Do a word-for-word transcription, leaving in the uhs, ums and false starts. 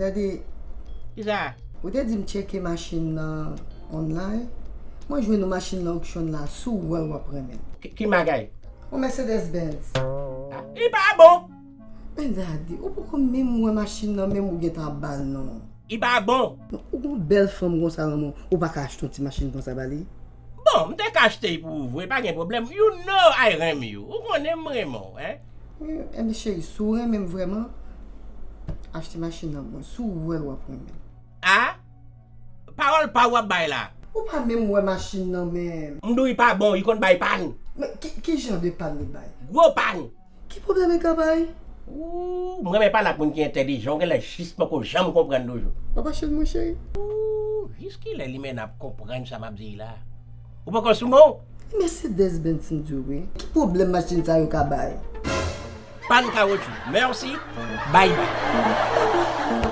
Gade, Kisa? Ou te di m tcheke machin nan online. Mwen jwenn yon machin nan auction la, si w wè l w ap renmen l. Ki, ki magay? Yon Mercedes Benz. Ah, li pa bon. Men Daddy, ou poko menm wè machin nan, menm ou gentan ap ba l non. Li pa bon. Ou gon bèl fanm konsa nan men w, ou pa ka achte yon ti machin konsa ba li? Bon, m te ka achte l pou ou vre, pa gen pwoblèm. You know I renmen you. Ou konnen m renmen w, hein? Wi, enben cheri, si w renmen m vrèman, achte machin nan mwen. Si w wè l w ap renmen l. Ah? Pawòl pa w ap bay la. Ou pa menm wè machin nan menm. M di w li pa bon, li konn bay pàn. Men ki, ki jan de pàn li bay? Gwo pàn. Ki pwoblèm li ka bay? Ooh, m renmen pale ak moun ki entèlijan, ou genlè jis poko janm konprann toujou. W ap achte l mwen cheri? Ooh, jiskilè limena ap konprann sa m ap di la? Ou poko sou mo? Mercedes Benz m di w wi. Ki pwoblèm machin sa yo ka bay? Pàn kawotchou. Mèsi. Bye bye.